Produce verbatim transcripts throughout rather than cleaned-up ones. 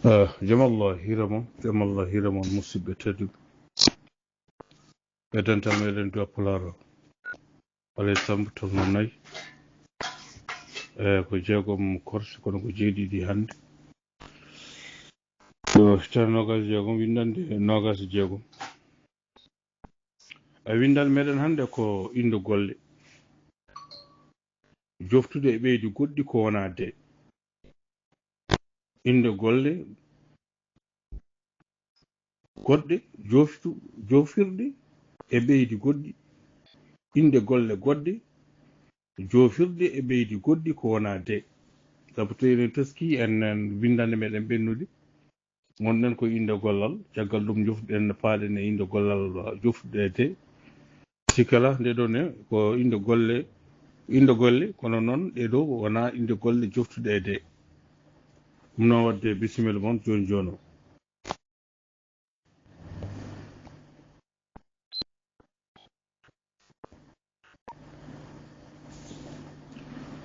Ah, jam Allah hiira mon, jam Allah hiira mon, musidɓe tedduɓe. E dental meɗen Duwa Pulaar o, Alay Samb tolno nayi. E ko jeegom korse, kono ko jeeɗiɗi hannde. Ko tan noogas e jeegom, winndannde noogas e jeegom. E winndannde meɗen hannde ko innde golle. Joftude e ɓeydi goɗɗi ko wonaa de. Innde golle goɗɗe, joftu-, jofirde e ɓeydi goɗɗi. Innde golle goɗɗe, jofirde e ɓeydi goɗɗi ko wonaa de. Sabu to enen teskii en, en winndannde meɗen ɓennude, ngonɗen ko innde gollal, caggal ɗum joftuɗen, paaɗen e innde gollal, uh, joftuɗe e de. Sikkala, nde ɗo ne ko innde golle, innde golle, kono noon ɗe ɗo wonaa innde golle joftuɗe e de. Ɗum noon waɗde bisimilla mon jooni jooni o.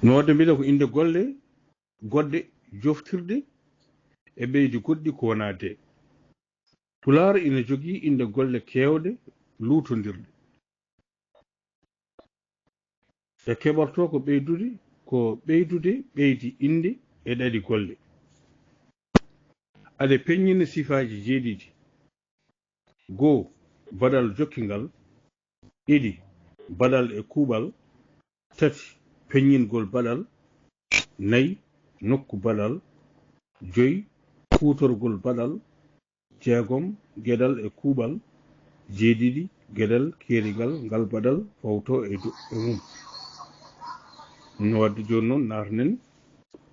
No waɗde mbiɗa ko innde golle goɗɗe joftirde e ɓeydi goɗɗi ko wonaa de. Pulaar ina jogii innde golle keewɗe luutondirɗe. Ɗe keɓortoo ko ɓeydude, ko ɓeydude ɓeydi innde e ɗaɗi golle. Aɗe peññina sifaaji jeeɗiɗi. Goo, baɗal jokkingal. Ɗiɗi, baɗal e kuuɓal. Tati, peññingol baɗal. Nayi, nokku baɗal. Joyi, kuutorgol baɗal. Jeegom, geɗal e kuuɓal. Jeeɗiɗi, geɗal keeringal ngal baɗal fawtoo e do-, e mum. No waɗde jooni noon, naatanen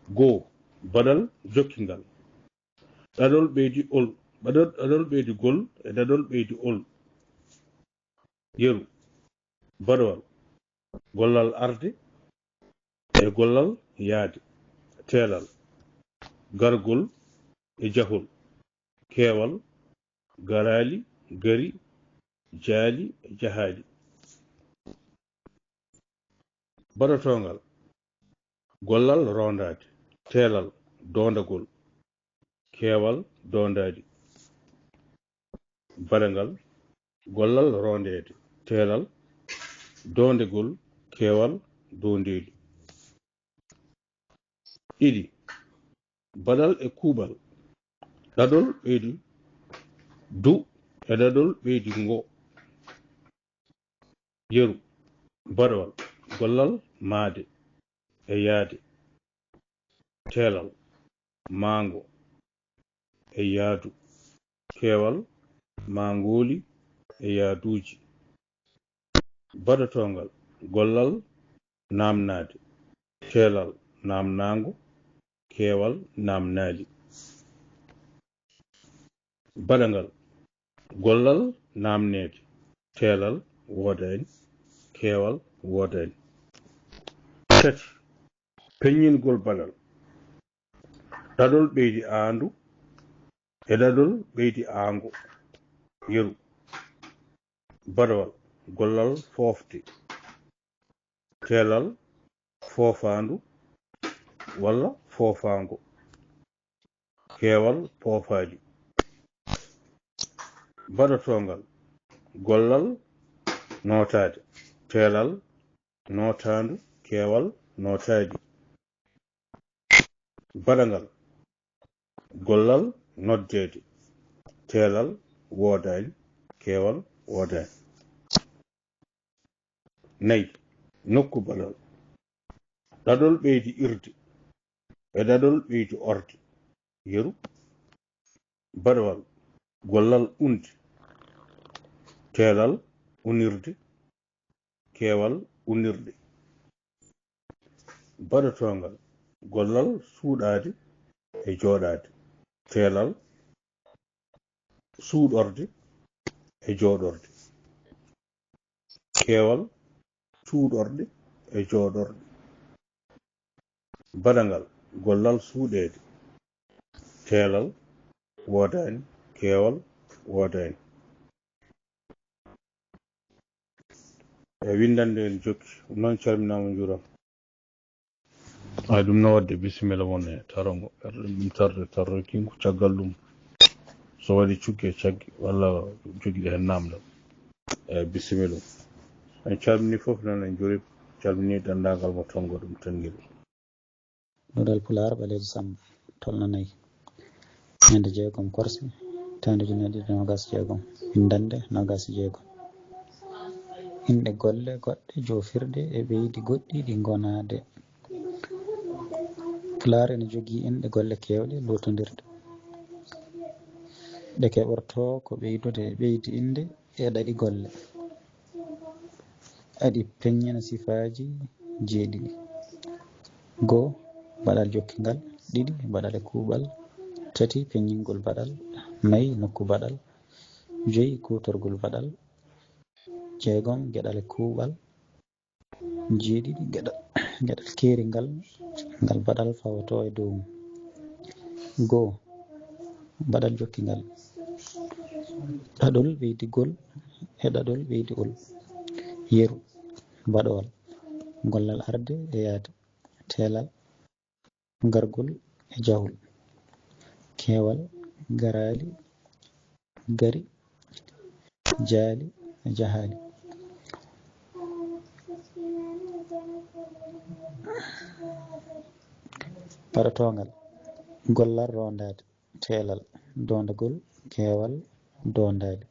goo, baɗal jokkingal. Ɗaɗol ɓeydi ol, ɗaɗol, ɗaɗol ɓeydi gol e ɗaɗol ɓeydi ol. Yeru, baɗowal, gollal arde e gollal yahde, teelal, gargol e jahol, keewal, garaali, gari, jaali e jahaali. Baɗotoongal, gollal roondaade, teelal, doondagol, keewal, doondaadi. Baɗangal, gollal roondeede, teelal, doondegol, keewal, doondeedi. Ɗiɗi, baɗal e kuuɓal, ɗaɗol ɓeydi du e ɗaɗol ɓeydi ngo. Yeru, baɗowal, gollal maade e yaade, teelal, maango e yaadu, keewal, maangooli e yaaduuji. Baɗotoongal, gollal naamnaade, teelal, naamnaango, keewal, naamnaali. Baɗangal, gollal naamneede, teelal woodaani, keewal woodaani. Tati, peññingol baɗal, ɗaɗol ɓeydi aandu e ɗaɗol ɓeydi aango. Yeru, baɗowal, gollal foofde, teelal, foofaandu walla foofaango, keewal, poofaali. Baɗotoongal, gollal nootaade, teelal, nootaandu, keewal, nootaali. Baɗangal, gollal noddeede, teelal, woodaani, keewal, woodaani. Nayi, nokku baɗal, ɗaɗol ɓeydi irde e ɗaɗol ɓeydi orde. Yeru, baɗowal, gollal unde, teelal, unirde, keewal, unirɗe. Baɗotoongal, gollal suuɗaade e jooɗaade, teelal, suuɗorde e jooɗorde, keewal, suuɗorde e jooɗorde. Baɗangal, gollal suuɗeede, teelal, woodaani, keewal, woodaani. E winndannde en jokki, ɗum noon calminaama, njuuraama. Ay, ɗum no waɗde bisimilla mon e tarongo. Ɓerɗe ɗum tarde, tarroy kinku caggal ɗum. So waɗi cukke caggi, walla jogiɗe heen namdal. E bisimilla. En calmini fof noon, en njurii, calmini denndaangal mo tonngo ɗum tonngi ɗum. Duɗal Pulaar, ɓaleejo Sammba, tolno nayi. Ñande jeegom korse, taande ujunere ɗiɗi noogas jeegom. Winndannde noogas jeegom. Inɗe golle goɗɗe joofirɗe e ɓeydi goɗɗi ɗi ngonaade. Pulaar ene jogii inɗe golle keewɗe luutondirɗe. Ɗe keɓortoo ko ɓeydude e ɓeydi innde e ɗaɗi golle. Aɗi peññina sifaaji jeeɗiɗi. Goo, baɗal jokkingal. Ɗiɗi, baɗal e kuuɓal. Tati, peññingol baɗal. Nayi, nokku baɗal. Joyi, kuutorgol baɗal. Jeegom, geɗal e kuuɓal. Jeeɗiɗi, geɗal, geɗal keeringal, ngal baɗal fawotoo e dow mum. Goo, baɗal jokkingal. Ɗaɗol ɓeydi gol e ɗaɗol ɓeydi ol. Yeru, baɗowal. Gollal arde e yaade. Teelal, gargol e jahol. Keewal, garaali, gari, jaali e jahaali. Baɗotoongal, gollal roondaade. Teelal, doondagol. Keewal, doondaade.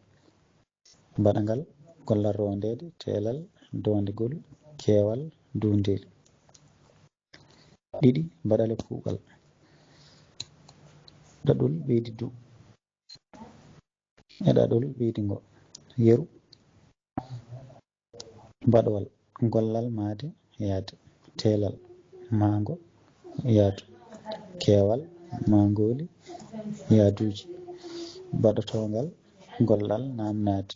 Baɗangal, gollal roondeede. Teelal, doondegol. Keewal, duundeede. Ɗiɗi, baɗal e kuuɓal. Ɗaɗol ɓeydi du e ɗaɗol ɓeydi ngo. Yeru, baɗowal. Gollal maade, yaade. Teelal, maango, yaadu. Keewal, maangooli, yaaduuji. Baɗotoongal, gollal naamnaade.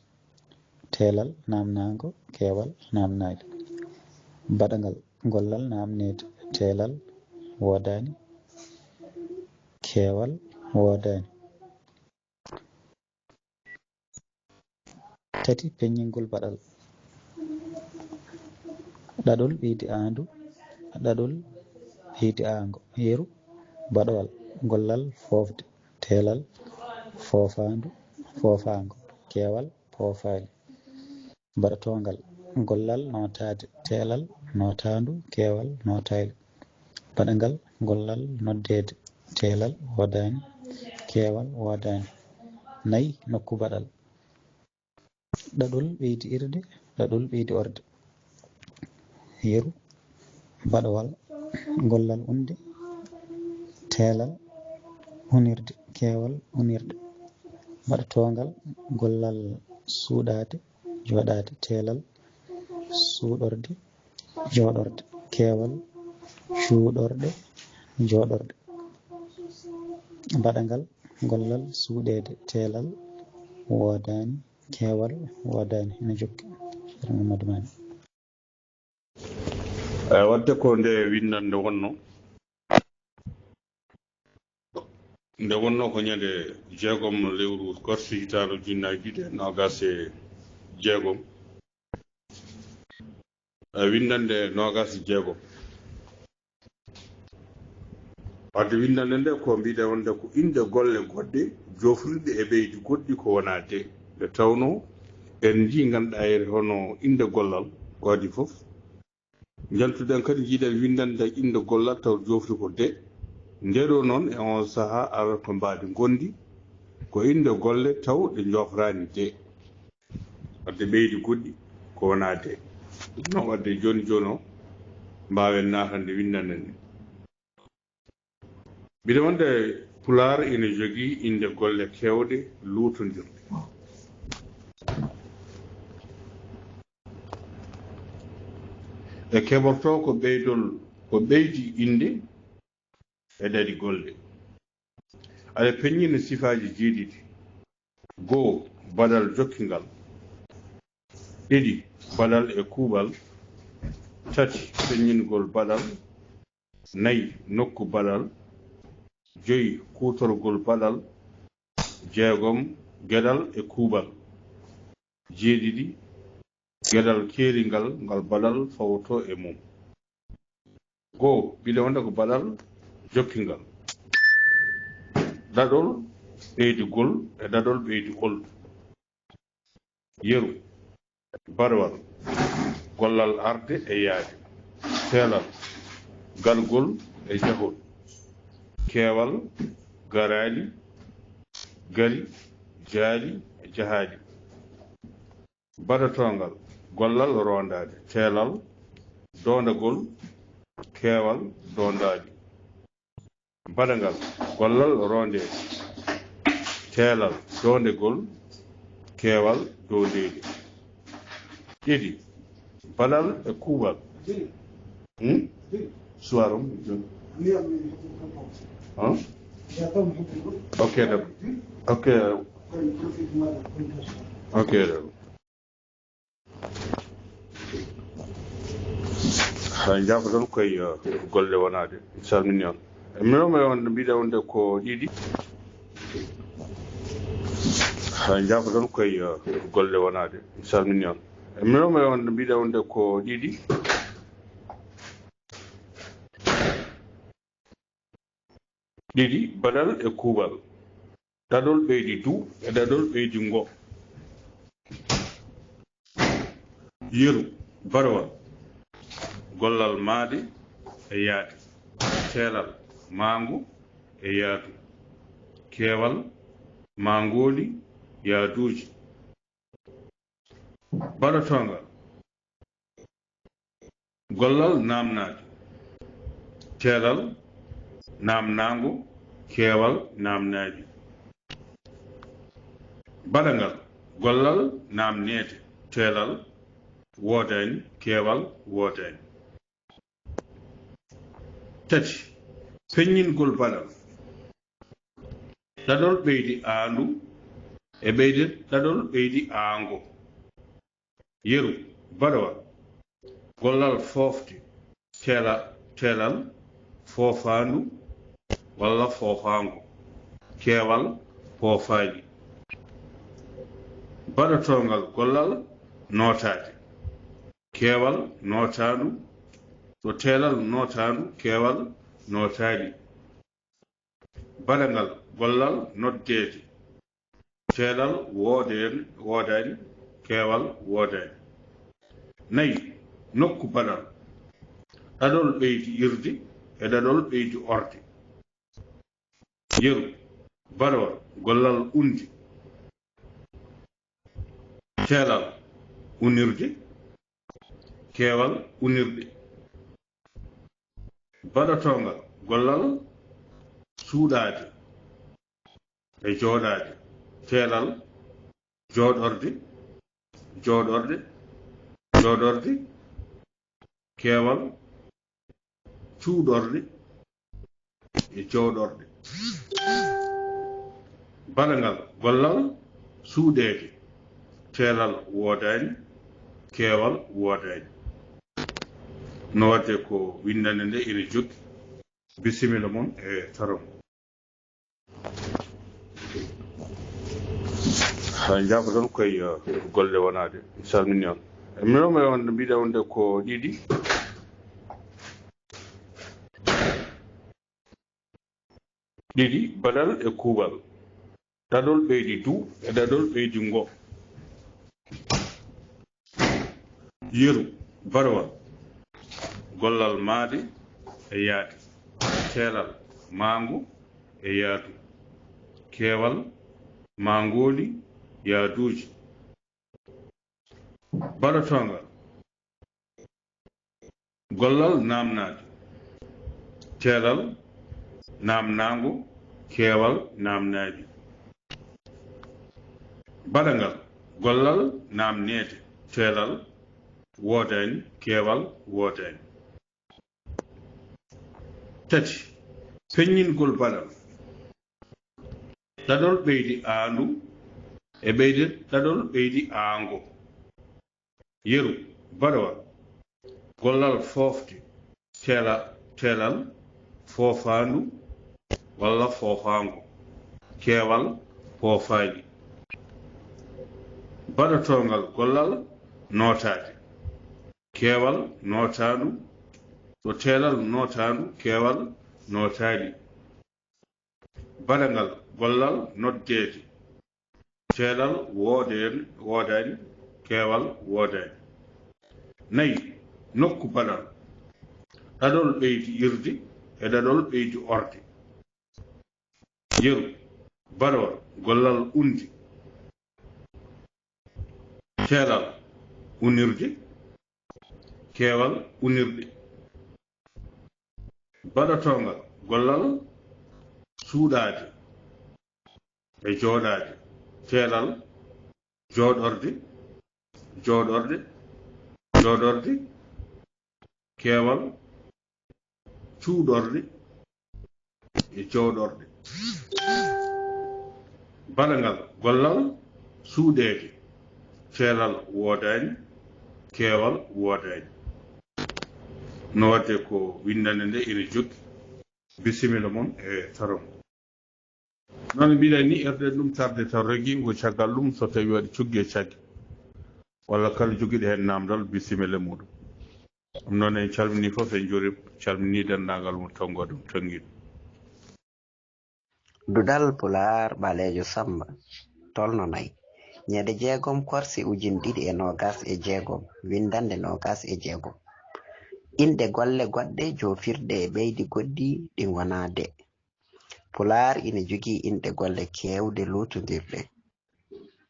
Teelal, naamnaango. Keewal, naamnaali. Baɗangal, gollal naamneede. Teelal, woodaani. Keewal, woodaani. Tati, peññingol baɗal. Ɗaɗol ɓeydi aandu, ɗaɗol ɓeydi aango. Yeru, baɗowal. Gollal, foofde. Teelal, foofaandu, foofaango. Keewal, poofaali. Baɗotoongal, gollal nootaade. Teelal, nootaandu. Keewal, nootaali. Baɗangal, gollal noddeede. Teelal, woodaani. Keewal, woodaani. Nayi, nokku baɗal. Ɗaɗol ɓeydi irde, ɗaɗol ɓeydi orde. Yeru, baɗowal. Gollal unde. Teelal, unirde. Keewal, unirɗe. Baɗotoongal, gollal suuɗaade, jooɗaade. Teelal, suuɗorde, jooɗorde. Keewal, cuuɗorɗe, jooɗorɗe. Baɗangal, gollal suuɗeede. Teelal, woodaani. Keewal, woodaani. Ina jokki. Ceerno Mamadou Mané. Eyi, waɗde ko nde winndannde wonnoo. Nde wonnoo ko ñande jeegom lewru korse hitaande ujunnaaji ɗiɗi e noogaas e jeegom. E winndannde noogaas e jeegom. Wadde winndannde nde ko mbiɗen wonde ko inɗe golle goɗɗe joofrirɗe e ɓeydi goɗɗi ko wonaa de. Nde tawnoo en njii ngannduɗaa yeru hono inɗe gollal ko adii fof. Njaltuɗen kadi njiiɗen winndannde inɗe gollal taw joofri ko de. Nde ɗo noon e on sahaa arat ko mbaadi ngondi ko inɗe golle taw ɗe njoofraani de. Wadde ɓeydi goɗɗi ko wonaa de. Ɗum noon wadde jooni jooni o mbaawen naatande winndannde nde. Mbiɗa wonde Pulaar ina jogii inɗe golle keewɗe luutondirɗe. Ɗe keɓortoo ko ɓeydol, ko ɓeydi inɗe e ɗaɗi golle. Aɗa peññina sifaaji jeeɗiɗi. Goo, baɗal jokkingal. Ɗiɗi, baɗal e kuuɓal. Tati, peññingol baɗal. Nayi, nokku baɗal. Joyi, kuutorgol baɗal. Jeegom, geɗal e kuuɓal. Jeeɗiɗi, geɗal keeringal ngal baɗal fawotoo e mum. Goo, mbiɗa wonde ko baɗal jokkingal. Ɗaɗol ɓeydi gol e ɗaɗol ɓeydi ol. Yeru, barwal, gollal arde e yaade, teelal, gargol e jahol, keewal, garaali, gari, jaali e jahaali. Baɗotoongal, gollal roondaade, teelal, doondagol, keewal, doondaali. Baɗangal, gollal roondeede, teelal, doondegol, keewal, doondeede. Ɗiɗi, baɗal e kuuɓal. Hmm? Suwar on, jon. Hein? Ok, d'accord. Ok. Ok, d'accord. Hay njaafo tan koye, eh, golle wonaade. Mi salmini on. E mino mo on mbiɗa wonde ko ɗiɗi. Hay njaafo tan koye, eh, golle wonaade. Mi salmini on. E mino mo on mbiɗa wonde ko ɗiɗi. Ɗiɗi, baɗal e kuuɓal. Ɗaɗol ɓeydi du e ɗaɗol ɓeydi ngo. Yeru, barwal, gollal maade e yaade, teelal, maango e yaadu, keewal, maangooli, yaaduuji. Baɗotoongal, gollal naamnaade, teelal, naamnaango, keewal, naamnaali. Baɗangal, gollal naamneede, teelal, woodaani, keewal, woodaani. Tati, peññingol baɗal. Ɗaɗol ɓeydi aandu e ɓeyde ɗaɗol ɓeydi aango. Yeru, baɗowal, gollal foofde, teela-, teelal, foofaandu walla foofaango, keewal, foofaali. Baɗotoongal, gollal nootaade, keewal, nootaandu, ɗo teelal nootaandu, keewal, nootaali. Baɗangal, gollal noddeede, teelal woodeen-, woodaani, keewal woodaani. Nayi, nokku baɗal, ɗaɗol ɓeydi irde e ɗaɗol ɓeydi orde. Yeru, baɗowal, gollal unde, teelal unirde, keewal unirɗe. Baɗotoongal, gollal suuɗaade e jooɗaade, teelal jooɗorde, jooɗorde, jooɗorde, keewal cuuɗorde e jooɗorde. Baɗangal, gollal suuɗeede, teelal woodaani, keewal woodaani. No waɗde ko winndannde nde ina jokki. Bisimilla mon e taron. Hay njaafo tan koye, eh, golle wonaade. Mi salmini on. E mino mo on mbiɗa wonde ko ɗiɗi. Ɗiɗi, baɗal e kuuɓal. Ɗaɗol ɓeydi du e ɗaɗol ɓeydi ngo. Yeru, barwal, gollal maade e yaade, teelal, maango e yaadu, keewal, maangooli, yaaduuji. Baɗotoongal, gollal naamnaade, teelal, naamnaango, keewal, naamnaali. Baɗangal, gollal naamneede, teelal, woodaani, keewal, woodaani. Tati, peññingol baɗal. Ɗaɗol ɓeydi aandu e ɓeyde ɗaɗol ɓeydi aango. Yeru, baɗowal, gollal foofde, teela-, teelal, foofaandu walla foofaango, keewal, foofaali. Baɗotoongal, gollal nootaade, keewal, nootaandu, So teelal nootaandu, keewal nootaali. Baɗangal gollal noddeede. Teelal woodeen-, woodaani, keewal woodaani. Nayi, nokku baɗal. Ɗaɗol ɓeydi irde e ɗaɗol ɓeydi orde. Yeru, baɗoor, gollal undi. Teelal unirde, keewal unirɗe. Baɗotoongal gollal suuɗaade e jooɗaade. Teelal jooɗorde, jooɗorɗe, jooɗorde, keewal cuuɗorɗe e jooɗorɗe. Baɗangal gollal suuɗeede, teelal woodaani, keewal woodaani. No waɗde ko winndannde nde ina jokki. Bisimilla mon e tarongo. Noon mbiɗen ni, erden ɗum tarde tan reggingo caggal ɗum, so tawi waɗi cugge cagge, walla kala jogiiɗo heen naamndal, bisimilla muɗum. Ɗum noon en calminii fof, en njuuriima, calminii denndaangal mo tonngo ɗum tonngiiɗo. Duɗal Pulaar Ɓaleejo Sammba, tolno nayi, ñande jeegom korse ujine ɗiɗi e noogas e jeegom, winndannde noogas e jeegom. Inɗe golle goɗɗe joofirɗe e ɓeydi goɗɗi ɗi ngonaa de. Pulaar ina jogii inɗe golle keewɗe luutondirɗe.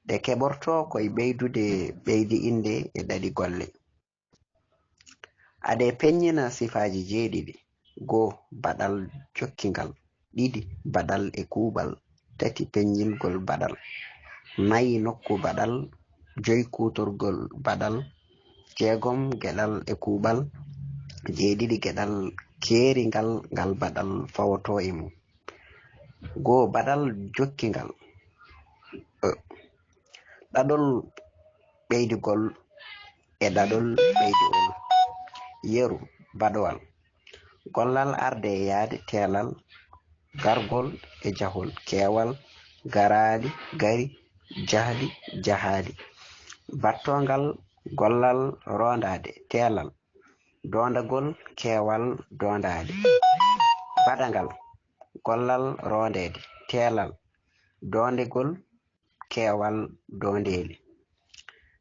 Ɗe keɓortoo ko e ɓeydude ɓeydi innde e ɗaɗi golle. Aɗe peññina sifaaji jeeɗiɗi, goo, baɗal jokkingal, ɗiɗi, baɗal e kuuɓal, tati, peññingol baɗal, nayi, nokku baɗal, joy, kuutorgol baɗal, jeegom, geɗal e kuuɓal, jeeɗiɗi, geɗal keeringal ngal baɗal fawotoo e mum. Goo, baɗal jokkingal, ɗaɗol ɓeydigol e ɗaɗol ɓeydiwol. Yeru, baɗowal. Gollal arde e yahde, teelal, gargol e jahol, keewal, garaali, gari, jahdi, jahaali. Baɗtoongal gollal roondaade, teelal, doondagol, keewal, doondaade. Baɗangal gollal roondeede, teelal, doondegol, keewal, doondeeli.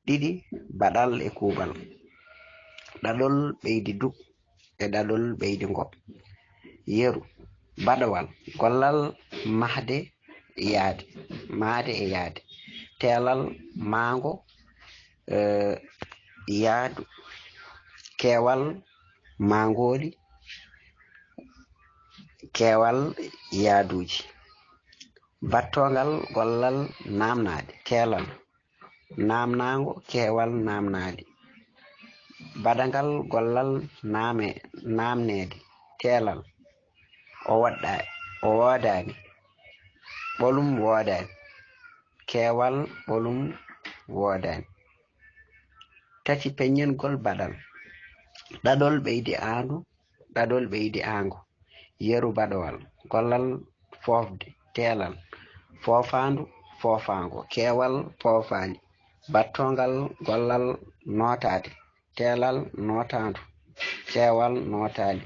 Ɗiɗi, baɗal e kuuɓal. Ɗaɗol ɓeydi du e ɗaɗol ɓeydi ngo. Yeru, baɗowal, gollal mahde, yahde, mahde e yahde. Teelal, maango, eh, yahdu. Keewal, maangooli, keewal, yahduuji. Baɗtoongal gollal naamnaade, teelal, naamnaango, keewal, naamnaali. Baɗangal gollal naame-, naamneede, teelal, o woɗɗa-, o woodaani, ɓolum woodaani, keewal, ɓolum woodaani. Tati, peññingol baɗal, ɗaɗol ɓeydi aandu, ɗaɗol ɓeydi aango. Yeru, baɗowal, gollal foofde, teelal, foofaandu, foofaango, keewal, foofaali. Baɗtoongal gollal nootaade, teelal, nootaandu, keewal, nootaali.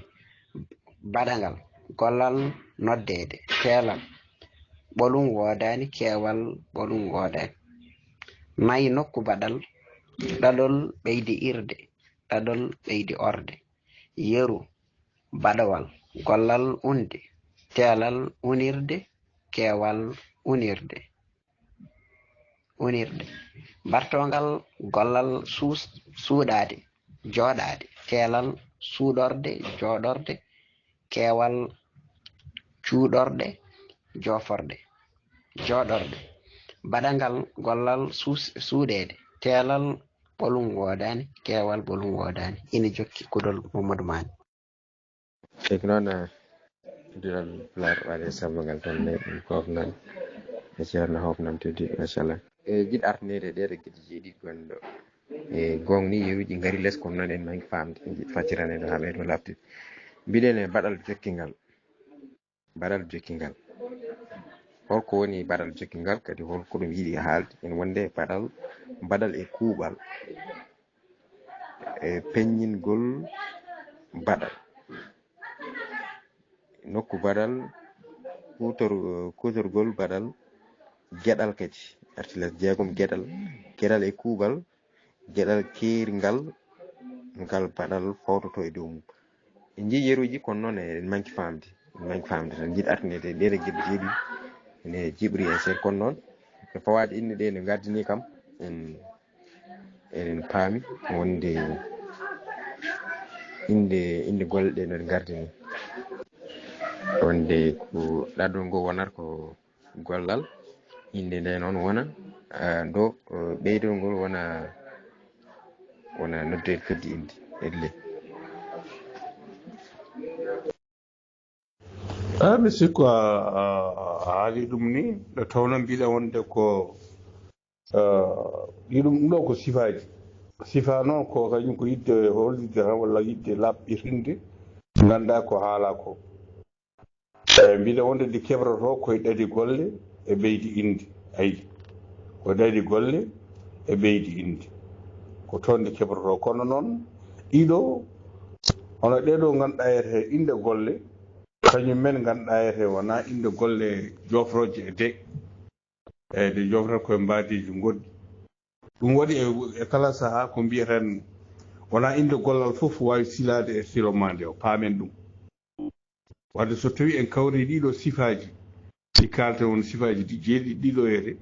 Baɗangal gollal noddeede, teelal, ɓolum woodaani, keewal, ɓolum woodaani. Nayi, nokku baɗal, ɗaɗol ɓeydi irde, ɗaɗol ɓeydi orde. Yeru, baɗowal, gollal unde, teelal unirde, keewal unirde, unirde. Baɗtoongal gollal suus-, suuɗaade, jooɗaade, teelal suuɗorde, jooɗorde, keewal cuuɗorde, jooforde, jooɗorde. Baɗangal gollal suus-, suuɗeede, teelal ɓolum woodaani, keewal ɓolum woodaani. Ina jokki kuɗol Mamadou Mané. Eyi ko noon, eh, duɗal Pulaar Ɓaleejo Sammba ngal toon ne, ɗum ko hofnaan e Ceerno Hofnaan Teddi, machallah. E jiɗ artinede ɗeeɗo geɗe jeeɗiɗi gonɗo. E goong ni yeruuji ngari les, kono noon en nangi faamde, en jiɗ faccirane ɗo haala e ɗo laaɓtude. Mbiɗen e baɗal jokkingal. Baɗal jokkingal. Holko woni baɗal jokkingal, kadi holko ɗum yiɗi haalde en wonde baɗal, baɗal e kuuɓal, e peññingol baɗal. nokku baɗal, kuutor-, kuutorgol baɗal, geɗal kadi, article jeegom geɗal, geɗal e kuuɓal, geɗal keeringal ngal baɗal fawtoto e dow mum. En njii yeruuji, kono noon en manki faamde, en manki faamde tan. Njiɗ artinede e ɗeɗe geɗe jeeɗiɗi ene jiɓri e seeɗa, kono noon e fawaade inɗe ɗe no ngardini kam, en, eɗen paami wonde inɗe, inɗe golle ɗe no ngardini. Wonde ko ɗaɗol ngol wonata ko gollal, innde nde noon wona, ah, ɗo, eh, ɓeydol ngol wona, wona noddeede fedde innde, elle. Ah, mi sikku a, a, a haali ɗum ni, nde tawno mbiɗa wonde ko, ah, ɗi ɗum ɗo ko sifaaji. Sifa noon ko kañum ko yiɗde hollitde tan walla yiɗde laɓɓitinde, nganndaa ko haalaa ko. Eyi, mbiɗa wonde ɗi keɓroto koye ɗaɗi golle e ɓeydi innde. Ayi, ko ɗaɗi golle e ɓeydi innde. Ko toon ɗi keɓroto. Kono noon, ɗiɗo, hono ɗeɗo ngannduɗaa wiyetee innde golle, kañum men ngannduɗaa wiyetee wonaa innde golle joofrooje e de. Eyi, ɗe joofrata koye mbaadiiji goɗɗi. Ɗum waɗi e, e kala sahaa ko mbiyeten, wonaa innde gollal fof waawi silaade e silo maa nde o, paamen ɗum. Wadde so tawii en kawrii ɗiɗo sifaaji, ɗi kaalten won sifaaji ɗi jeeɗiɗi ɗiɗo wiyetee,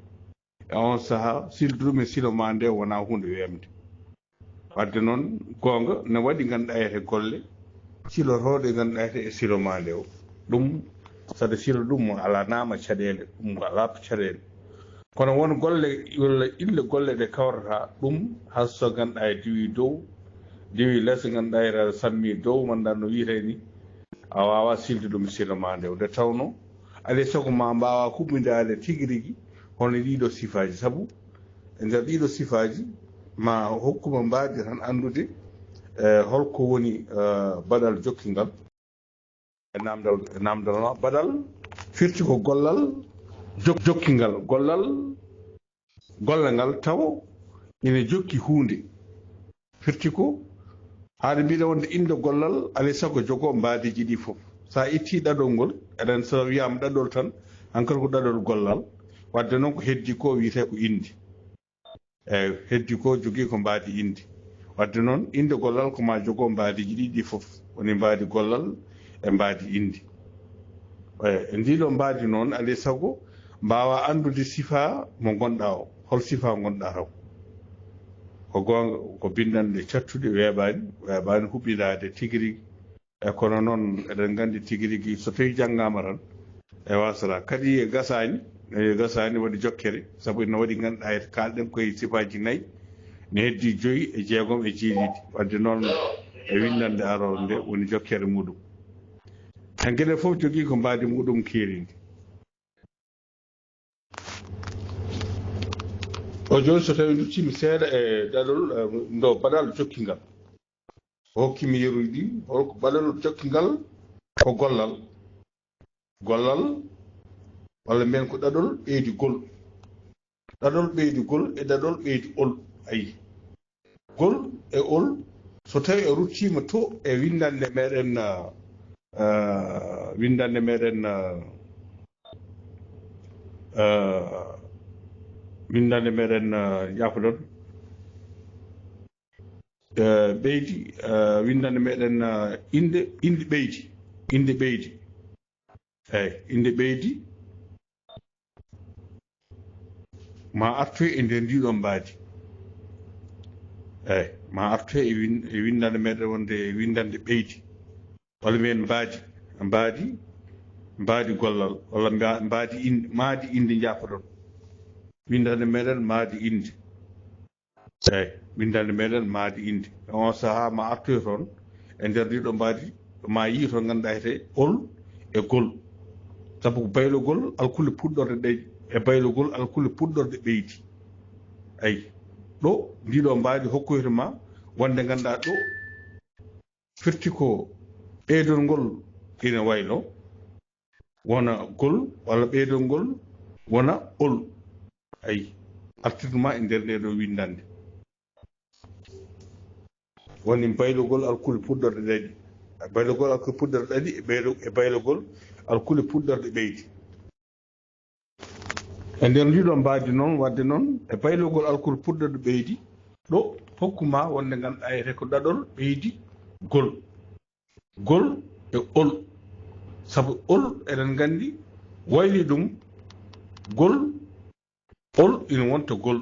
e oon sahaa, sildude ɗum e silo maa nde wonaa huunde weemde. Wadde noon, goonga, ne waɗi ngannduɗaa wiyetee golle, silotooɗe ngannduɗaa wiyetee e silo maa nde o. Ɗum, saɗa silo ɗum, mo alanaama caɗeele, ɗum alaa caɗeele. Kono won golle, walla inɗe golle ɗe kawrata ɗum, hay so ngannduɗaa diwi dow, diwi les, ngannduɗaa wiyetee aɗa sammi dow, mannda no wiyetee ni, a waawaa silde ɗum silo maa nde o. Nde tawnoo, alaa e sago ma mbaawaa huɓindaade tigi rigi hono ɗiɗo sifaaji. Sabu e nder ɗiɗo sifaaji, ma hokku ma mbaadi tan anndude, eh, holko woni, eh, baɗal jokkingal. E naamndal, e naamndal ma, baɗal firti ko gollal jok-, jokkingal, gollal, gollal ngal tawo ina jokki huunde. Firti ko, haade mbiɗa wonde innde gollal, alaa e sago jogoo mbaadiiji ɗi fof. So a ittii ɗaɗol ngol, eɗen so wiyaama ɗaɗol tan, hankadi ko ɗaɗol gollal. Wadde noon ko heddii ko wiyetee ko innde. Eyi, heddii ko jogii ko mbaadi innde. Wadde noon, innde gollal ko maa jogoo mbaadiiji ɗiɗi ɗi fof. Woni mbaadi gollal e mbaadi innde. Eyi, e ndii ɗoo mbaadi noon, alaa e sago mbaawaa anndude sifaa mo ngonɗaa o, hol sifaa ngonɗaa taw. Ko goonga, ko binndanɗe cattuɗe weeɓaani, weeɓaani huɓindaade tigi rigi. E kono noon, eɗen nganndi tigi rigi, so tawii janngaama tan, e waasata. Kadi e gasaani, e gasaani waɗi jokkere, sabu ina waɗi ngannduɗaa, e kaalɗen koye sifaaji nayi, ne heddii joyi e jeegom e jeeɗiɗi. Wadde noon, e winndannde aroore nde woni jokkere muɗum. Tan geɗe fof jogii ko mbaadi muɗum keeriindi. O jooni, so tawii nduttiimi seeɗa e ɗaɗol, eh, ndo baɗal jokkingal. O hokkiimi yeruuji ɗi, holko baɗal jokkingal? Ko gollal. Gollal, walla mbiyen ko ɗaɗol ɓeydi gol. Ɗaɗol ɓeydi gol e ɗaɗol ɓeydi ol. Ayi. Gol e ol, so tawii o ruttiima to e winndannde meɗen, ah, ah, winndannde meɗen, ah, ah, winndannde meɗen, ah, yaafuɗon, eh, ɓeydi, eh, winndannde meɗen, ah, innde, innde ɓeydi, innde ɓeydi. Eyi, innde ɓeydi. Ma artoy e nder ndii ɗoo mbaadi. Eyi, ma artoy e win-, e winndannde meɗen wonde e winndannde ɓeydi. Walla mbiyen mbaadi, mbaadi, mbaadi gollal, walla mba-, mbaadi in-, maadi innde njaafoɗon. Winndannde meɗen maadi innde. Eyi, winndannde meɗen maadi innde. E oon sahaa ma artoy toon, e nder ndii ɗoo mbaadi, ma yii toon ngannduɗaa wiyetee ol e gol. Sabu ko baylogol alkule puɗɗorde ɗe, e baylogol alkule puɗɗorde ɓeydi. Eyi, ɗo ndii ɗoo mbaadi hokkoyta ma wonde ngannduɗaa ɗo firti ko ɓeydol ngol ina waylo wona gol, walla ɓeydol ngol wona ol. Ayi, artirde ma e nder ndee ɗoo winndannde. Woni baylogol alkule puɗɗorde ɗaɗi. Baylogol alkule puɗɗorɗe ɗaɗi e ɓeydo-, e baylogol alkule puɗɗorɗe ɓeydi. E nder ndiɗo mbaadi noon, wadde noon, e baylogol alkule puɗɗorɗe ɓeydi, ɗo hokku ma wonde ngannduɗaa etee ko ɗaɗol ɓeydi gol. Gol e ol. Sabu ol, eɗen nganndi, wayli ɗum, gol, ol ina wonta gol.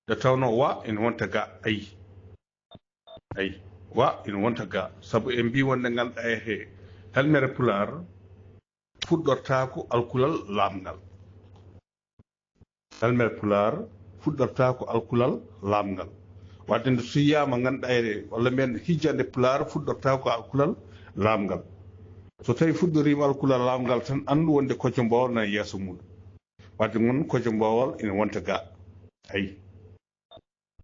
Nde tawnoo wa ina wonta ga, ayi. Ayi, wa ina wonta ga. Sabu en mbii wonde ngannduɗaa etee helmere Pulaar fuɗɗortaako alkulal laamngal. Helmere Pulaar fuɗɗortaako alkulal laamngal. Wadde nde so yiyaama ngannduɗaa etee, walla mbiyen hijjande Pulaar fuɗɗortaako alkulal laamngal. So tawii fuɗɗoriima alkulal laamngal tan, anndu wonde kocco mboowal nana yeeso mum. Wadde ngon kocco mboowal ina wonta ga. Ayi.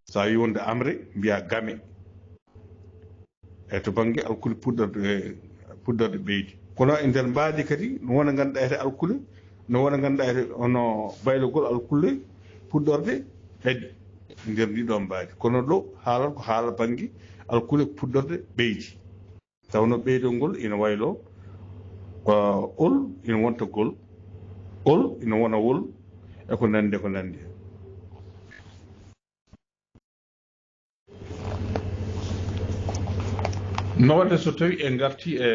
So a wii wonde amre, mbiyaa game. E to bannge alkule puɗɗorɗe, puɗɗorɗe ɓeydi. Kono e nder mbaadi kadi, no wona ngannduɗaa etee alkule, no wona ngannduɗaa etee hono baylogol alkule puɗɗorɗe ɗaɗi e nder ndiɗo mbaadi. Kono ɗo haalan ko haala bannge alkule puɗɗorɗe ɓeydi. Tawnoo ɓeydol ngol ina waylo, ah, ol ina wonta gol, ol ina wona wol, e ko nanndi, ko nanndi heen. No waɗde so tawii en ngartii e,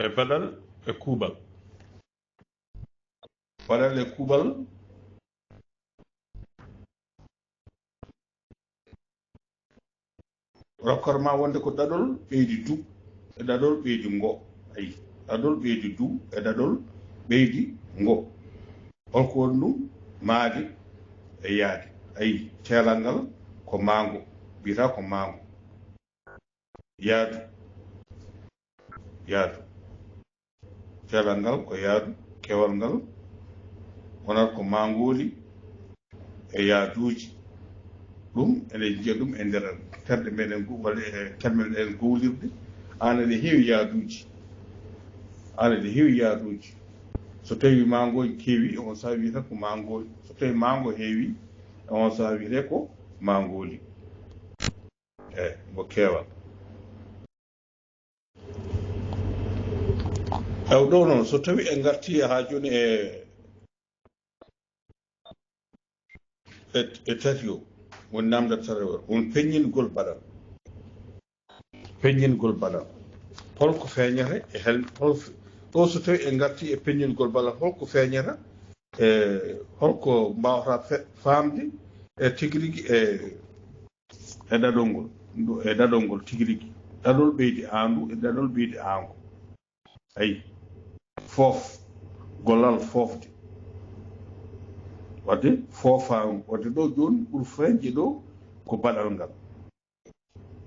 e baɗal e kuuɓal? Baɗal e kuuɓal. Rokkor ma wonde ko ɗaɗol ɓeydi du e ɗaɗol ɓeydi ngo. Ayi, ɗaɗol ɓeydi du e ɗaɗol ɓeydi ngo. Holko woni ɗum? Maade e yaade. Ayi, ceelal ngal ko maango, mbiyata ko maango. Yaadu, yaadu. Ceelal ngal ko yaadu, keewal ngal wonata ko maangooli e yaaduuji. Ɗum eɗen njiya ɗum e nder terɗe meɗen go-, walla e kelme meɗen gowlirɗe. Aan eɗen heewi yaaduuji. Aan eɗen heewi yaaduuji. So tawii maangooji keewi, e on sahaa wiyata ko maangooli. So tawii maango heewi, e on sahaa wiyata ko maangooli. E mo keewal. Ew, ɗo noon, so tawii en ngartii haa jooni e, e, e tati o, woni naamndal tati o, won peññingol baɗal. Peññingol baɗal. Holko feeñata e hel-, hol fe-, ɗo so tawii en ngartii e peññingol baɗal, holko feeñata e holko mbaawata fe-, faamde e tigi rigi e e ɗaɗol ngol, ndu-, e ɗaɗol ngol tigi rigi, ɗaɗol ɓeydi aandu e ɗaɗol ɓeydi aango. Ayi, foof, gollal foofde. Wadde foofaango, wadde ɗo jooni ɓuri feeñde ɗo ko baɗal ngal.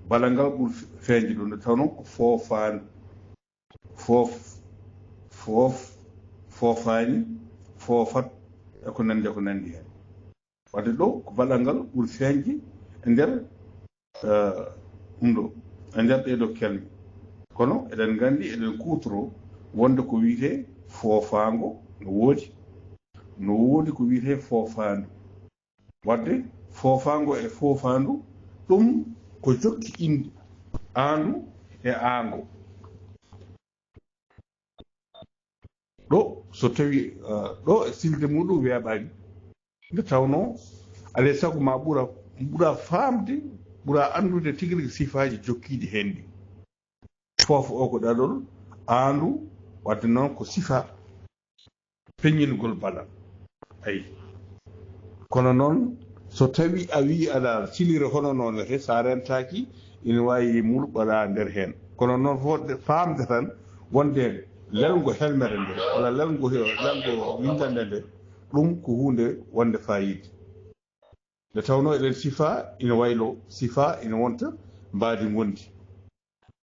Baɗal ngal ɓuri fe-, feeñde ɗo nde tawnoo ko foofaandu. Foof, foof, foofaani, foofat, e ko nanndi, e ko nanndi heen. Wadde ɗo ko baɗal ngal ɓuri feeñde e nder, eh, ɗum ɗo, e nder ɗee ɗoo kelme. Kono eɗen nganndi, eɗen kuutoroo wonde ko wiyetee foofaango no woodi, no woodi ko wiyetee foofaandu. Wadde foofaango e foofaandu, ɗum ko jokki innde, aandu e aango. Ɗo, so tawii, eh, ɗo e silde muɗum weeɓaani. Nde tawnoo, alaa e sago ma ɓura, ɓura faamde, ɓura anndude tigi rigi sifaaji jokkiiɗi heen ɗi. Foof o ko ɗaɗol, aandu, wadde noon ko sifa peññingol baɗal. Ayi. Kono noon, so tawii a wii aɗa silira hono noon wiyetee, so a rentaaki, ina waawi mulɓaɗaa nder heen. Kono noon, fotde faamde tan wonde lelngo helmere nde, walla lelngo he-, lelngo winndannde nde, ɗum ko huunde wonde faayiida. Nde tawnoo eɗen sifa ina waylo, sifa ina wonta mbaadi ngondi.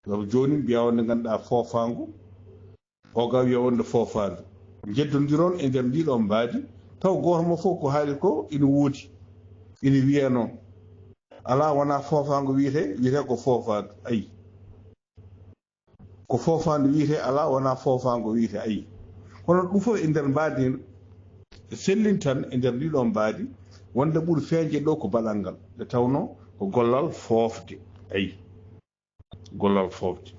Sabu jooni mbiyaa wonde ngannduɗaa foofaango, o ga wiya wonde foofaandu. Njeddondiron e nder ndii ɗoo mbaadi, taw gooto mo fof ko haali ko ina woodi, ina wiyee noon. Alaa wonaa foofaango wiyetee, wiyetee ko foofaandu. Ayi. Ko foofaandu wiyetee, alaa wonaa foofaango wiyetee, ayi. Kono ɗum fof e nder mbaadi, sellintan e nder ndii ɗoo mbaadi, wonde ɓuri feeñde ɗo ko baɗal ngal, nde tawnoo ko gollal foofde. Ayi, gollal foofde.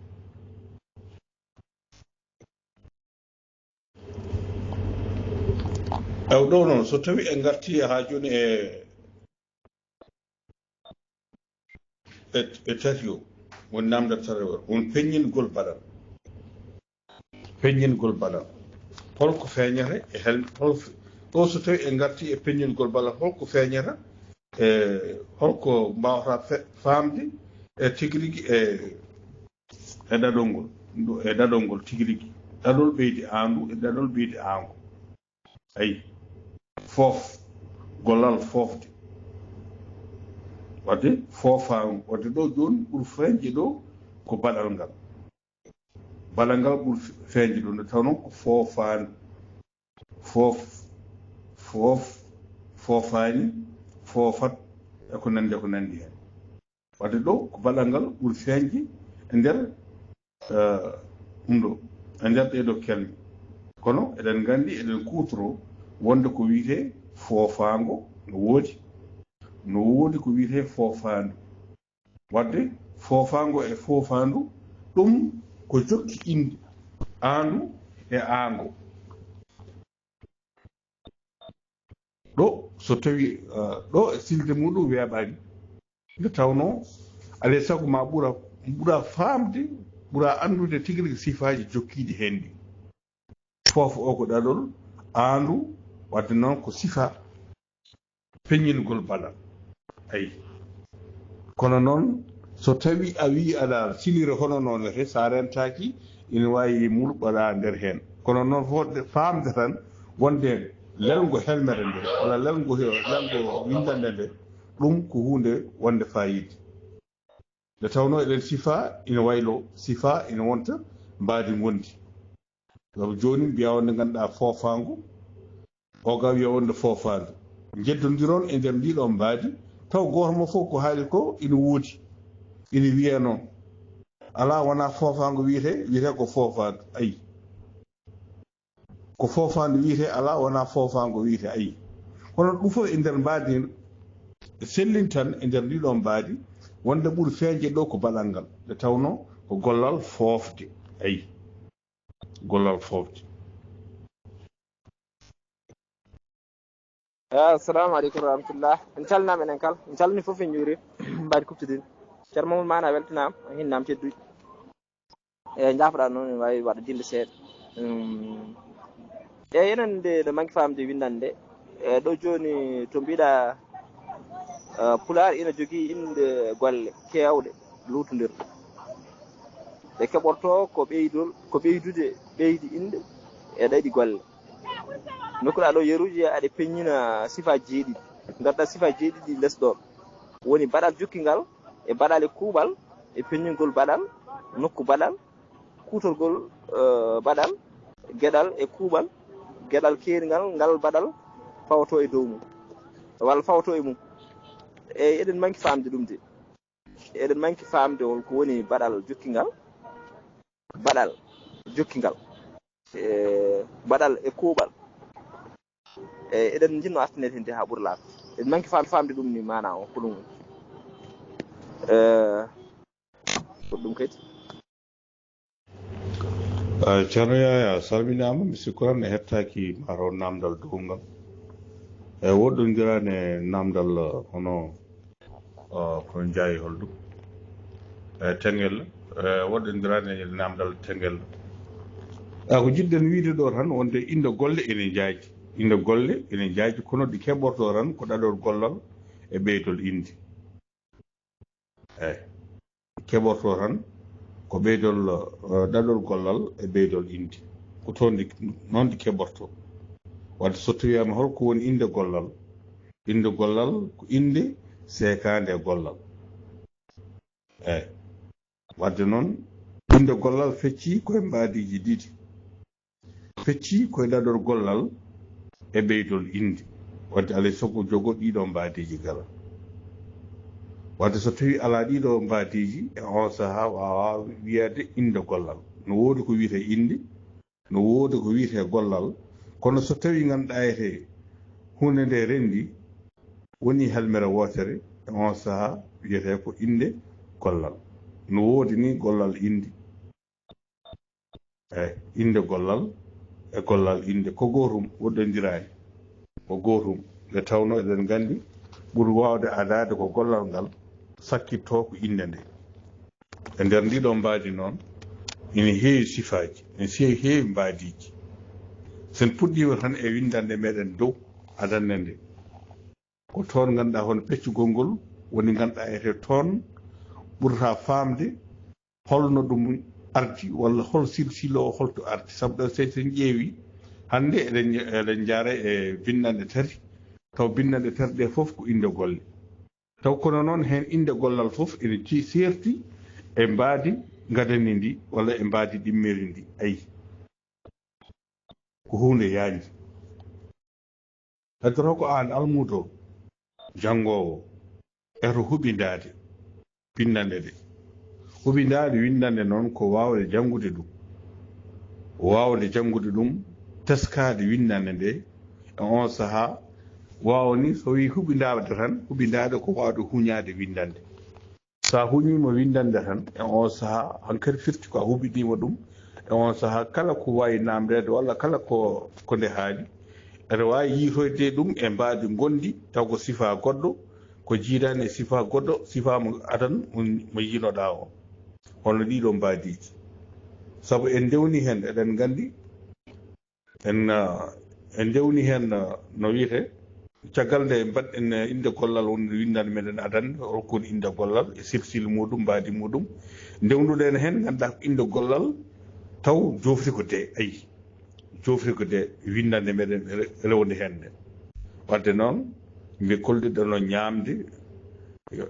Ew ɗo noon, so tawi en ngarti haa jooni e e, e tati o, woni namdal tati o, won peññingol baɗal. Peññingol baɗal. Holko feeñata e hel, hol, ɗo so tawi en ngarti e peññingol baɗal, holko feeñata e holko mbawata fe, faamde e tigi rigi e, e ɗaɗol ngol, e ɗaɗol ngol tigi rigi. Ɗaɗol ɓeydi aandu e ɗaɗol ɓeydi aango. Ayi, foof, gollal foofde. Wadde foofa, wadde ɗo jooni ɓuri feeñde ɗo ko baɗal ngal. Baɗal ngal ɓuri feeñde ɗo, nde tawnoo ko foofaani. Foof, foof, foofaani, foofat, e ko nanndi, e ko nanndi heen. Wadde ɗo ko baɗal ngal ɓuri feeñde e nder, eh, ɗum ɗo, e nder ɗee ɗoo kelme. Kono eɗen nganndi, eɗen kuutoroo wonde ko wiyetee foofaango no woodi, no woodi ko wiyetee foofaandu. Wadde foofaango e foofaandu, ɗum ko jokki innde, aandu e aango. Ɗo, so tawi, eh, ɗo e silde muɗum weeɓaani. Nde tawnoo, alaa e sago ma ɓura, ɓura faamde, ɓura anndude tigi rigi sifaaji jokkiiɗi heen ɗi. Foof o ko ɗaɗol, aandu, wadde noon ko sifa peññingol baɗal. Ayi. Kono noon, so tawi a wii aɗa silira hono noon, he so a rentaaki, ina waawi mulɓaɗa nder heen. Kono noon, fodde faamde tan wonde lelngo helmere nde, walla lelngo, lelngo winndannde nde, ɗum ko huunde wonde faayiida. Nde tawnoo eɗen sifa ina waylo, sifa ina wonta mbaadi ngondi. Sabu jooni mbiyaa wonde ngannduɗaa foofaango, oga wiya wonde foofaandu. Njeddondiron e nder ndii ɗoo mbaadi, taw gooto mo fof ko haali ko ina woodi, ina wiyee noon. Alaa wonaa foofaango wiyetee, wiyetee ko foofaandu. Ayi. Ko foofaandu wiyetee, alaa wonaa foofaango wiyetee, ayi. Kono ɗum fof e nder mbaadi, sellintan e nder ndii ɗoo mbaadi, wonde ɓuri feeñde ɗo ko baɗal ngal, nde tawnoo ko gollal foofde, ayi. Gollal foofde. Assalamu aleykum wa rahmatullah. En calminaama enen kala. En calminii fof, en njuuriima. Mbaadi kuɓtodin. Ceerno Mamadou Maana weltanaama, o hinnaama teddude. E, njaafo-ɗaa noon, ene waawi waɗde dille seeɗa. Hum. E, enen nde, nde manki faamde winndannde. E, ɗo jooni to mbiɗa, e, Pulaar ina jogii innde golle keewɗe luutndirɗe. Ɗe keɓortoo ko ɓeydol, ko ɓeydude ɓeydi innde e ɗaɗi golle. Nokkuɗaa ɗo yeruuji, aɗa peññina sifaaji jeeɗiɗi. Ngarɗaa sifaaji jeeɗiɗi les ɗoon. Woni baɗal jokkingal, e baɗal e kuuɓal, e peññingol baɗal, nokku baɗal, kuutorgol, eh, baɗal, geɗal e kuuɓal, geɗal keeringal, ngal baɗal fawtoo e dow mum, walla fawtoo e mum. Eyi, eɗen manki faamde ɗum de. Eɗen manki faamde hol ko woni baɗal jokkingal, baɗal jokkingal, e baɗal e kuuɓal. E eɗen njiɗno artinede heen de haa ɓura laaɓde. Eɗen manki faam-, faamde ɗum ni maanaa o ko ɗum woni. Eh, ko ɗum kadi. Eh, Ceerno Yaya, salminaama, mi sikku tan a heɓtaaki mataw naamndal dow ngal. E woɗɗondiraani e naamndal, eh, hono, eh, ko Njaay holɗum? E Tengel, eh, woɗɗondiraani e naamndal Tengel. A ko jiɗɗen wiyde ɗo tan wonde innde golle ene njaaji. Innde golle ene njaaji, kono ɗi keɓortoo tan ko ɗaɗol gollal e ɓeydol innde. Eey. Keɓortoo tan ko ɓeydol, eh, ɗaɗol gollal e ɓeydol innde. Ko toon ɗi, noon ɗi keɓortoo. Wadde so tawiima hol ko woni innde gollal, innde gollal ko innde seekaande e gollal. Eey. Wadde noon, innde gollal feccii ko e mbaadiiji ɗiɗi. Feccii ko e ɗaɗol gollal e ɓeydol innde. Wadde alaa e sago jogoo ɗiɗo mbaadiiji kala. Wadde so tawii alaa ɗiɗo mbaadiiji, e oon sahaa waawaa wiyeede innde gollal. No woodi ko wiyetee innde, no woodi ko wiyetee gollal, kono so tawii ngannduɗaa etee huunde nde renndii, woni helmere wootere, e oon sahaa wiyetee ko innde, gollal. No woodi ni gollal indi. Eyi, innde gollal e gollal innde ko gootum, woɗɗondiraani. Ko gootum. Nde tawnoo eɗen nganndi ɓuri waawde adaade ko gollal ngal sakkittoo ko innde nde. E nder ndii ɗoo mbaadi noon, ina heewi sifaaji, ina seewi heewi mbaadiiji. So en puɗɗiima tan e winndannde meɗen dow adannde nde, ko toon ngannduɗaa hono peccugol ngol woni ngannduɗaa etee toon ɓurata faamde holno ɗum ardi walla hol silsilo o holto ardi. Sabu ɗo so en ƴeewi hannde eɗen eɗen njaara e binndanɗe tati, taw binndanɗe tati ɗe fof ko innde golle. Taw kono noon heen innde gollal fof ene ci seerti e mbaadi ngadani ndi walla e mbaadi ɗimmiri ndi. Ayi, ko huunde yaajnde. Heddoto ko aan almuudo, janngoowo, eto huɓindaade binndanɗe ɗe. Huɓindaade winndannde noon ko waawde janngude ɗum, waawde janngude ɗum, teskaade winndannde nde e oon sahaa, waawa ni so wii huɓindaade tan, huɓindaade ko waawde huñaade winndannde. So a huñiima winndannde tan, e oon sahaa, hankadi firti ko a huɓindiima ɗum, e oon sahaa, kala ko waawi naamndeede walla kala ko, ko nde haali, ene waawi yiitoyde ɗum e mbaadi ngonndi, taw ko sifaa goɗɗo, ko jiidaani e sifaa goɗɗo, sifaa mo adan, mo yiinoɗaa o. Hono ɗii ɗoo mbaadiiji. Sabu en ndewni heen, eɗen nganndi, En, ah, en ndewni heen, ah, no wiyetee, caggal nde mbaɗɗen, eh, innde gollal wonde winndannde meɗen adannde, rokkude innde gollal e silsil muɗum, mbaadi muɗum. Ndewnuɗen heen, ngannduɗaa ko innde gollal taw joofti ko de, ayi, joofti ko de winndannde meɗen re-, rewde heen nde. Wadde noon, mbi kolliɗen no ñaamde, Yo,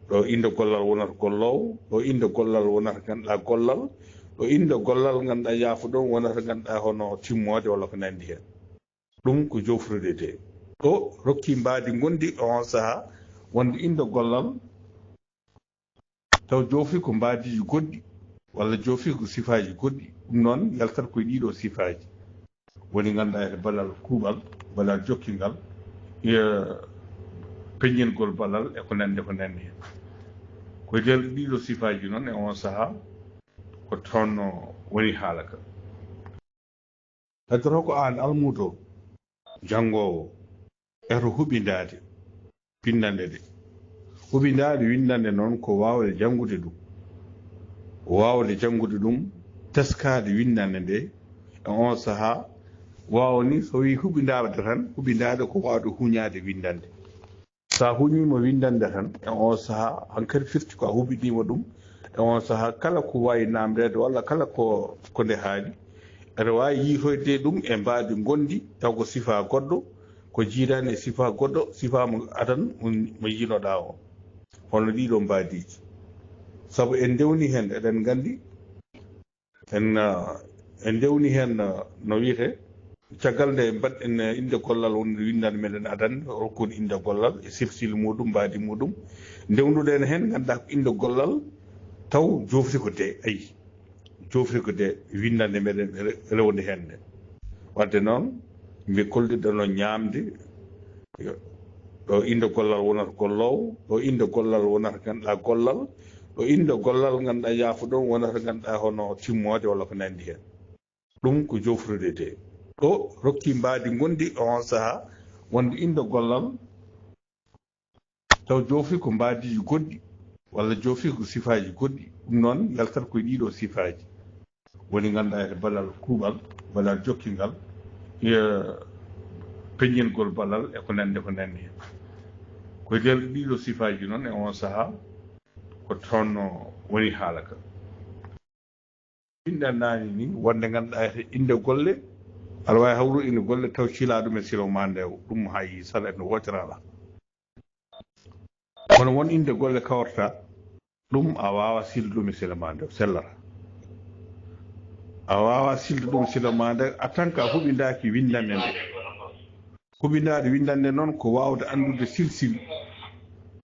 ɗo innde gollal wonata golloowo, ɗo innde gollal wonata ngannduɗaa gollal, ɗo innde gollal ngannduɗaa yaafuɗon wonata ngannduɗaa hono timmoode walla ko nanndi heen. Ɗum ko joofrude de. Ɗo rokki mbaadi ngonndi e on sahaa wonde innde gollal taw joofi ko mbaadiiji goɗɗi walla joofi ko sifaaji goɗɗi. Ɗum noon yaltat koye ɗii ɗoo sifaaji. Woni ngannduɗaa e balal kuuɓal, balal jokkingal, e peññingol balal e ko nanndi, ko nanndi heen. Ko e nder ɗii ɗoo sifaaji noon e oon sahaa ko toon woni haala ka. Heddoto ko aan almuudo, janngoowo, eto huɓindaade binndanɗe ɗe. Huɓindaade winndannde noon ko waawde janngude ɗum, waawde janngude ɗum, teskaade winndannde nde e oon sahaa, waawa ni so wii huɓindaade tan, huɓindaade ko waawde huñaade winndannde. So a huñiima winndannde tan e oon sahaa, hankadi firti ko a huɓindiima ɗum e oon sahaa, kala ko waawi naamndeede walla kala ko, ko nde haali, ene waawi yiitoyde ɗum e mbaadi ngonndi, taw ko sifaa goɗɗo, ko jiidaani e sifaa goɗɗo, sifaa mo adan mo yiinoɗaa o. Hono ɗii ɗoo mbaadiiji. Sabu en ndewni heen, eɗen nganndi, en, ah, en ndewni heen, ah, no wiyetee, caggal nde mbaɗɗen, eh, innde gollal wonde winndannde meɗen adannde, rokkude innde gollal e silsil muɗum, mbaadi muɗum. Ndewnuɗen heen, ngannduɗaa ko innde gollal taw joofti ko de, ayi. Joofti ko de winndannde meɗen re-, rewde heen nde. Wadde noon, mbi kolliɗen no ñaamde, yo, ɗo innde gollal wonata golloowo, ɗo innde gollal wonata ngannduɗaa gollal, ɗo innde gollal ngannduɗaa yaafuɗon wonata ngannduɗaa hono timmoode walla ko nanndi heen. Ɗum ko joofrude de. Ɗo rokki mbaadi ngonndi e oon sahaa wonde innde gollal taw joofi ko mbaadiiji goɗɗi walla joofi ko sifaaji goɗɗi. Ɗum noon yaltat koye ɗii ɗoo sifaaji. Woni ngannduɗaa e balal kuuɓal, balal jokkingal, e peññingol balal e ko nanndi, ko nanndi heen. Ko e nder ɗii ɗoo sifaaji noon e oon sahaa ko toon woni haala ka. Inɗan naani ni wonde ngannduɗaa e innde golle, aɗa waawi hawrude innde golle taw cilaa ɗum e silo maa nde, ɗum hay sala no wootere alaa. Kono won innde golle kawrata, ɗum a waawaa silde ɗum e silo maa nde, sellata. A waawaa silde ɗum e silo maa nde, en tant que a huɓindaaki winndannde nde. Huɓindaade winndannde noon ko waawde anndude silsil.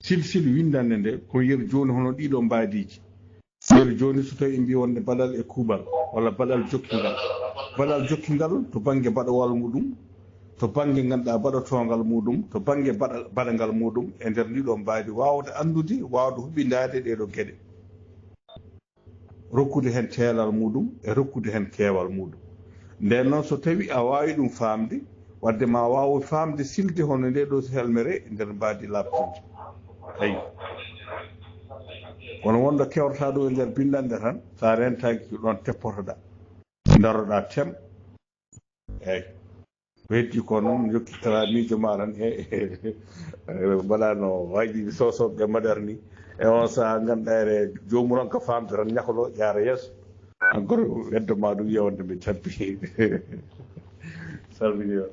Silsil winndannde nde ko yeru jooni hono ɗii ɗoo mbaadiiji. Yeru jooni so tawii en mbii wonde baɗal e kuuɓal walla baɗal jokkingal. Baɗal jokkingal to bannge baɗowal muɗum, to bannge ngannduɗaa baɗotoongal muɗum, to bannge baɗa- baɗangal muɗum e nder ndiɗo mbaadi, waawde anndude, waawde huɓindaade ɗee ɗoo geɗe, rokkude heen teelal muɗum e rokkude heen keewal muɗum. Ndeen noon, so tawii a waawi ɗum faamde, wadde ma waaw faamde silde hono ndee ɗoo helmere e nder mbaadi laaɓtunde. Eyi. Kono wonɗo kewrata ɗum e nder binndanɗe tan, so a rentaaki ko ɗoon teppotoɗaa, ndaroɗaa tem. Eyi. Ko heddi ko noon, jokkitara miijo ma tan, he, he, he, mbaɗa no wayi ɗi sosoɓe mbaɗata ni. E on saha, ngannduɗaa ere, joomum ronka faamde tan, ñaklo, yaara yeeso. Encore weddo ma ɗum, yewande mi tampi. Salmini on.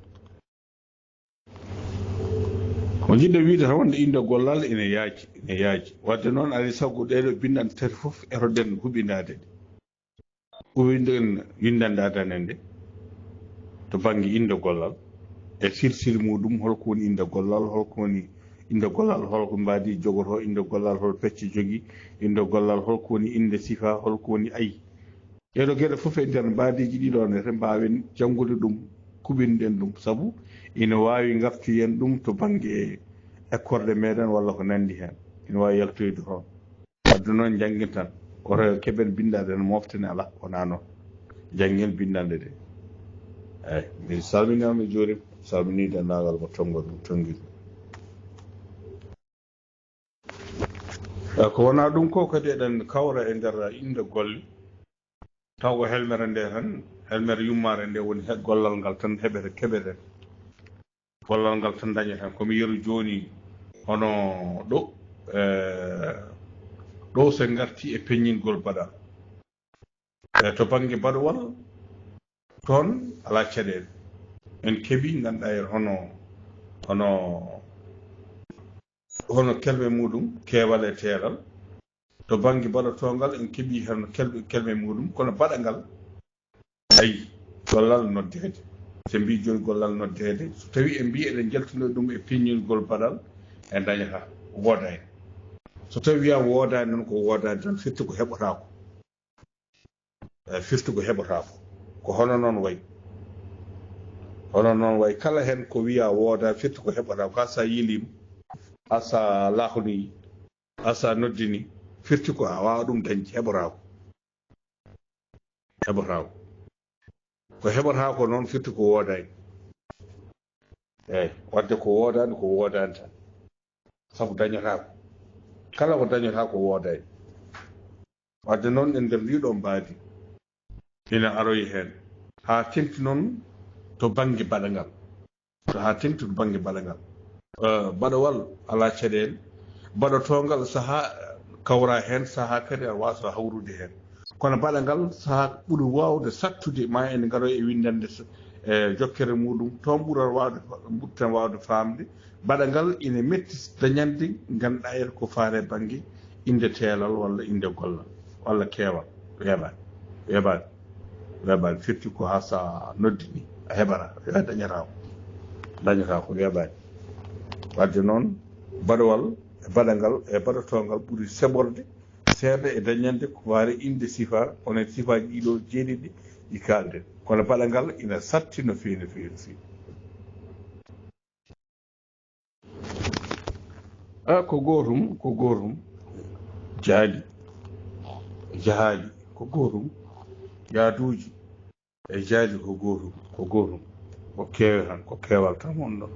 Ko jiɗɗo wiide tan, wonde innde gollal ene yaaji, ene yaaji. Wadde noon, alaa e sago ɗee ɗoo binndanɗe tati fof, etoɗen huɓindaade ɗe. Ko winnden, winndanɗe adanee nde to bannge innde gollal, e silsili muɗum, holko woni innde gollal, holko woni innde gollal, holko mbaadi jogotoo innde gollal, hol pecce jogii innde gollal, holko woni innde sifa, holko woni ayi. Ɗee ɗoo geɗe fof e nder mbaadiiji ɗii ɗoo ne, mbaawen janngude ɗum, kuɓinɗen ɗum, sabu ina waawi ngartoyen ɗum to bannge ekkorɗe meɗen walla ko nanndi heen, ina waawi yaltoyde toon. Wadde noon, njanngintan, koto keɓen binndanɗe no moftene, alaa, wonaa noon. Njanngen binndanɗe ɗe. Eeyi, mi salminiima, mi juuriima, salminii denndaangal mo tonngo ɗum tonngi ɗum. Eeyi, ko wonaa ɗum ko kadi eɗen kawra e nder innde golle, taw ko helmere nde tan, helmere yummaare nde woni he gollal ngal tan heɓete, keɓeten. Gollal ngal tan dañaten. Ko mi yeru jooni hono ɗo, e, ɗo so ngarti e peññingol baɗal. E, to bannge baɗowal, toon alaa caɗeele. En keɓi, ngannduɗaa en hono, hono, hono kelme muɗum, keewal e teelal. To bannge baɗotoongal, en keɓii heen kelme, kelme muɗum, kono baɗangal, ayi, gollal noddeede. So en mbii jooni gollal noddeede, so tawii en mbii eɗen njaltino ɗum e peññingol baɗal, en dañataa, woodaani. So tawii wiyaa woodaani noon, ko woodaani tan, firti ko heɓotaako. E, firti ko heɓotaako. Ko hono noon wayi. Hono noon wayi, kala heen ko wiyaa woodaani, firti ko heɓotaako. Haa so a yiiliima, haa so a laaknoyi, haa so a noddini, firti ko a waawaa ɗum dañde, heɓotaako. Heɓotaako. Ko heɓotaako noon firti ko woodaani. Eeyi, wadde ko woodaani, ko woodaani tan. Sabu dañotaako. Kala ko dañotaako woodaani. Wadde noon, e nder ndii ɗoo mbaadi, ina aroyi heen. Haa teŋti noon to bannge baɗangal. So haa teŋti to bannge baɗangal. Eh, baɗowal alaa caɗeele. Baɗotoongal sahaa kawra heen, sahaa kadi aɗa waawa hawrude heen. Kono baɗangal sahaa ɓuri waawde sattude, ma en ngaroy e winndande s-, e jokkere muɗum, toon ɓura waawde fa-, ɓurten waawde faamde. Baɗangal ina metti dañande, ngannduɗaa en ko faare bannge innde teelal walla innde gollal walla keewal. Weeɓaani. Weeɓaani. Weeɓaani. Firti ko haa so a noddini, a heɓata. Weeɓaani, dañataa ko. Dañataa ko, weeɓaani. Wadde noon, baɗowal e baɗangal e baɗotoongal ɓuri seɓorde seeɗa e dañande ko faare innde sifa, kono e sifaaji ɗii ɗoo jeeɗiɗi ɗi kaalden. Kono baɗangal ina satti no feewi, no feewi, no feewi. A, ko gootum, ko gootum. Jaali, jahaali, ko gootum. Yaaduuji e jaali ko gootum, ko gootum. Ko keewe tan, ko keewal tan wonɗon.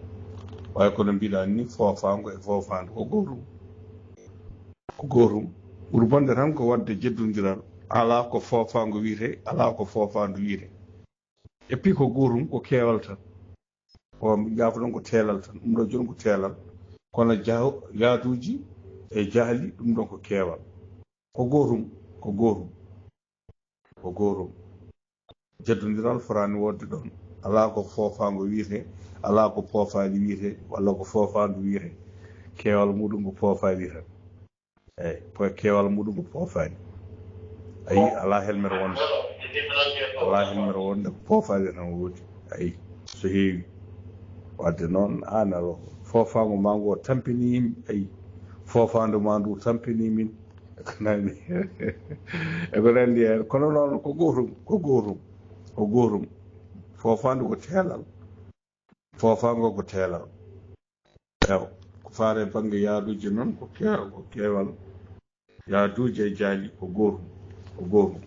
Waawi kono mbiɗa anni foofaango e foofaandu ko gootum. Ko gootum. Ɓuri bonde tan ko waɗde jeddondiral. Alaa ko foofaango wiyetee, alaa ko foofaandu wiyetee. Et puis ko gootum, ko keewal tan. Ko jaafoɗon ko teelal tan. Ɗum ɗo jooni ko teelal. Kono jaaw-, yaaduuji e jaali, ɗum ɗon ko keewal. Ko gootum, ko gootum, ko gootum. Jeddondiral fotaani wonde ɗoon. Alaa ko foofaango wiyetee, alaa ko poofaali wiyetee, walla ko foofaandu wiyetee. Keewal muɗum ko poofaali tan. Eeyi, ko keewal muɗum ko poofaali. A yii, alaa helmere wonde. Alaa helmere wonde ko poofaali tan woodi. A yii, so heewi. Wadde noon, aan alo, foofaango maa ngo tampini yimɓe. A yii, foofaandu maa ndu tampini min. E ko nanndi, e ko nanndi heen. Kono noon, ko gootum, ko gootum, ko gootum. Foofaandu ko teelal. Foofaango ko teelal. Ewa, ko faare bannge yaaduuji noon, ko keewal, ko keewal yaaduuji e jaali ko gootum, ko gootum.